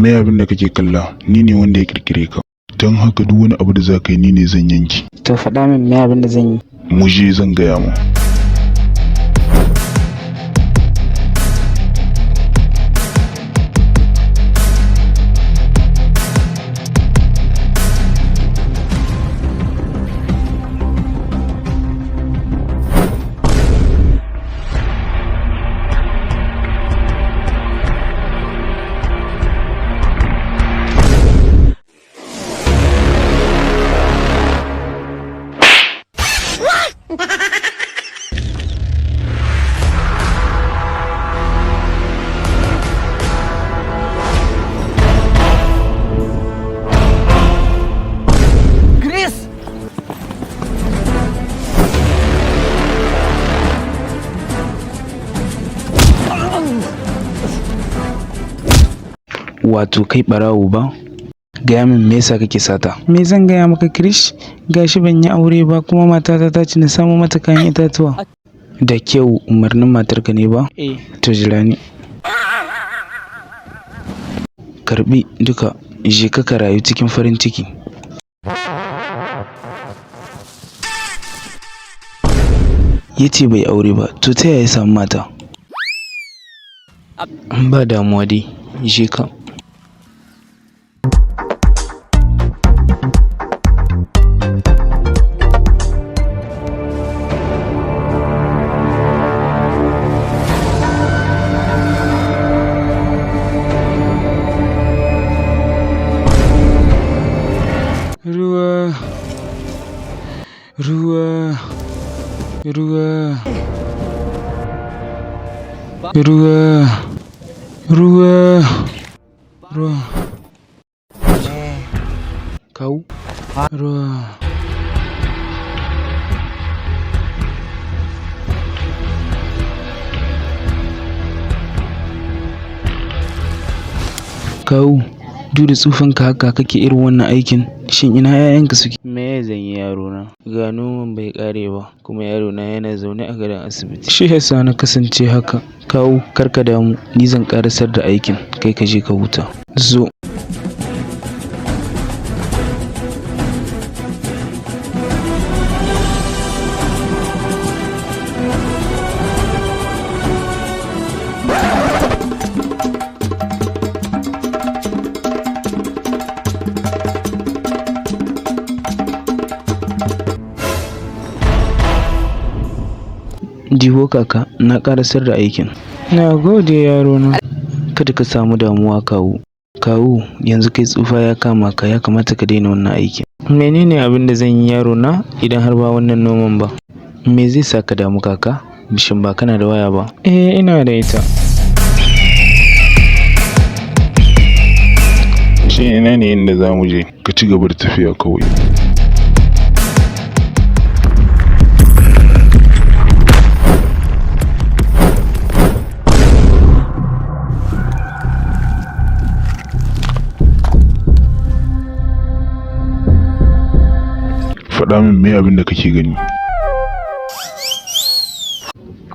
Me abin da kake kalla? Ni ne wanda ya ƙirƙire ka. Don haka duk wani abu da za ka yi ni ne zan yanke. To faɗa min me abin da zan yi. Mu je zan gaya ma. Chris! Wato kai ɓarawo ba? Gaya min me yasa kake sata? Me zan gaya maka Krish? Gashi ban yi aure ba kuma matata ta ce na samo mata kayan itatuwa. Da kyau, umarnin matarka ne ba? Eh. To jira ni. Karɓi duka, je ka ka rayu cikin farin ciki. Ya ce bai aure ba, to ta yaya ya samu mata? Ba damuwa dai, je ka. Ruwa, ruwa, ruwa, ruwa, ruwa, ruwa, Kawu? Ruwa. Kawu, duk da tsufanka haka kake irin wannan aikin, shin ina 'ya'yanka suke? Me zan yi yarona? Ga noman bai ƙare ba, kuma yarona yana zaune a gadon asibiti. Shi yasa na kasance haka. Kawu, kar ka damu, ni zan ƙarasar da aikin, kai ka je ka huta. Zo. Jibo kaka, na ƙarasar da aikin. Na gode yarona. Kada ka samu damuwa kawu. Kawu, yanzu kai tsufa ya kama ka, ya kamata ka daina wannan aikin. Menene abin da zan yi yarona idan har ba wannan noman ba? Me zai sa ka damu kaka? Shin ba kana da waya ba? Eh, ina da ita. Shin ina ne inda za mu je? Ka ci gaba da tafiya kawai. Faɗa min me abin da kake gani?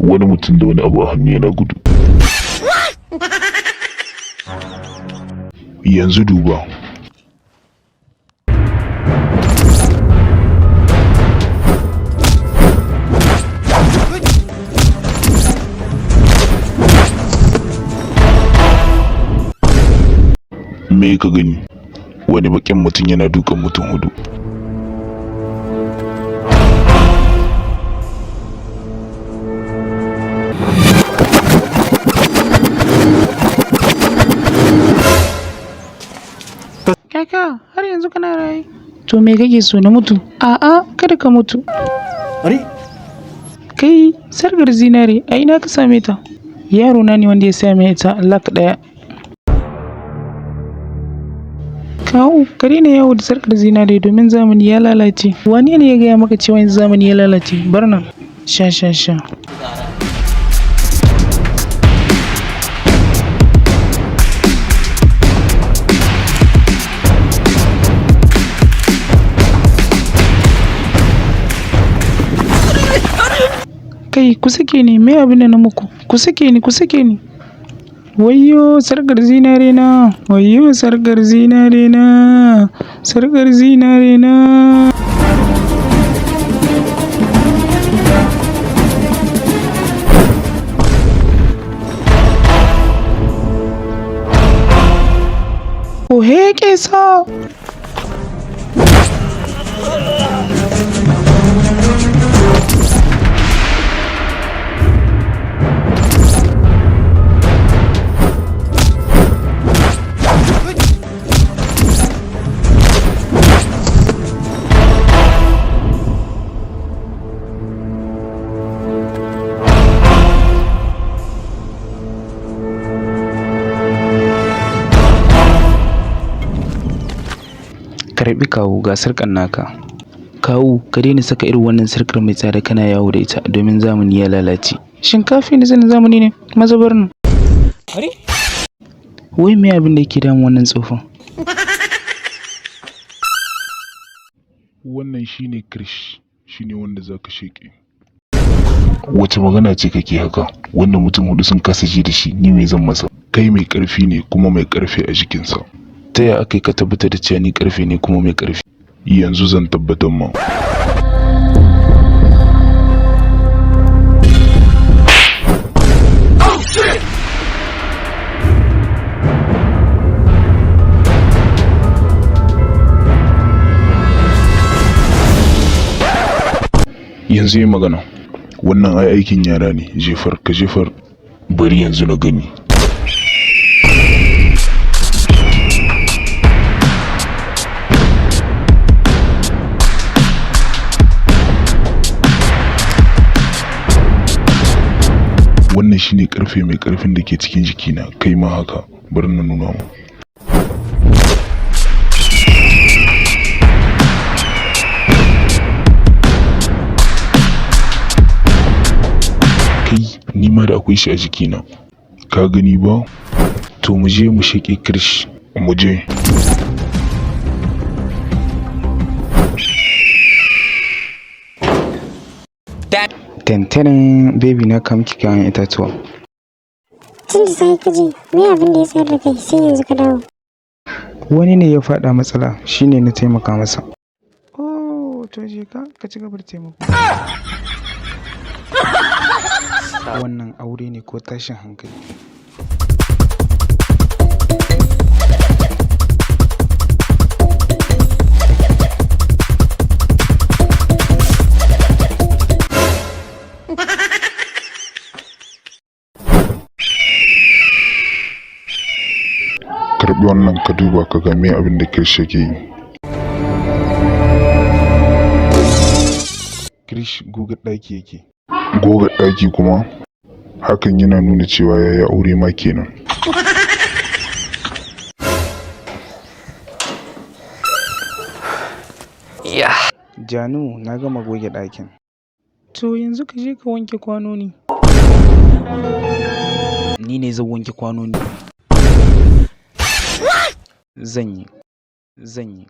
Wani mutum da wani abu a hannu yana gudu. Yanzu duba. Me ka gani? Wani baƙin mutum yana dukan mutum hudu. Kaka, har yanzu kana raye? To me kake so na mutu? A'a, kada ka mutu. Kai, sarkar zinare, a ina ka same ta? Yaro na ne wanda ya saya min ita lak ɗaya. Kawu, ka daina yawo da sarkar zinare domin zamani ya lalace. Wane ne ya gaya maka cewa yanzu zamani ya lalace? Bar nan. Sha sha sha. Kai, ku sake ni, me abin da na muku? Ku sake ni, ku sake ni. Wayyo sarƙar zinare na! Wayyo sarƙar zinare na! Sarƙar zinare na! Ku heƙe sa! Karɓi kawu ga sarƙar naka. Kawu, ka daina saka irin wannan sarƙar mai tsada kana yawo da ita domin zamani ya lalace. Shin ka fi ni sanin zamani ne? Maza bar nan. Wai me abin da yake damun wannan tsofin? Wannan shine Krish, shine wanda za ka sheƙe. Wace magana ce kake haka? Wannan mutum hudu sun kasa ji da shi, ni me zan masa? Kai mai ƙarfi ne kuma mai ƙarfi a jikinsa. Ta ya aka yi ka tabbatar da cewa ni ƙarfe ne kuma mai ƙarfi? Yanzu zan tabbatar ma. Yanzu yi magana. Wannan ai aikin yara ne, jefar ka jefar. Bari yanzu na gani. Wannan shine karfe mai karfin da ke cikin jikina, kai ma haka. Bari na nuna ma. Kai, ni ma da akwai shi a jikina. Ka gani ba? To mu je mu sheƙe Krish. Mu je. Tantaren baby na kawo miki kayan itatuwa. Tun da safe ka je, me abin da ya tsayar da kai sai yanzu ka dawo? Wani ne ya faɗa matsala shine na taimaka masa. Oh, to je ka, ka ci gaba da taimako. Wannan aure ne ko tashin hankali? Karɓi wannan ka duba ka ga me abin da Krish yake yi. Krish goga ɗaki yake. Goga ɗaki kuma? Hakan yana nuna cewa ya yi aure ma kenan. Janu, na gama goge ɗakin. To yanzu ka je ka wanke kwanoni. Ni ne zan wanke kwanoni. Zan yi. Zan yi.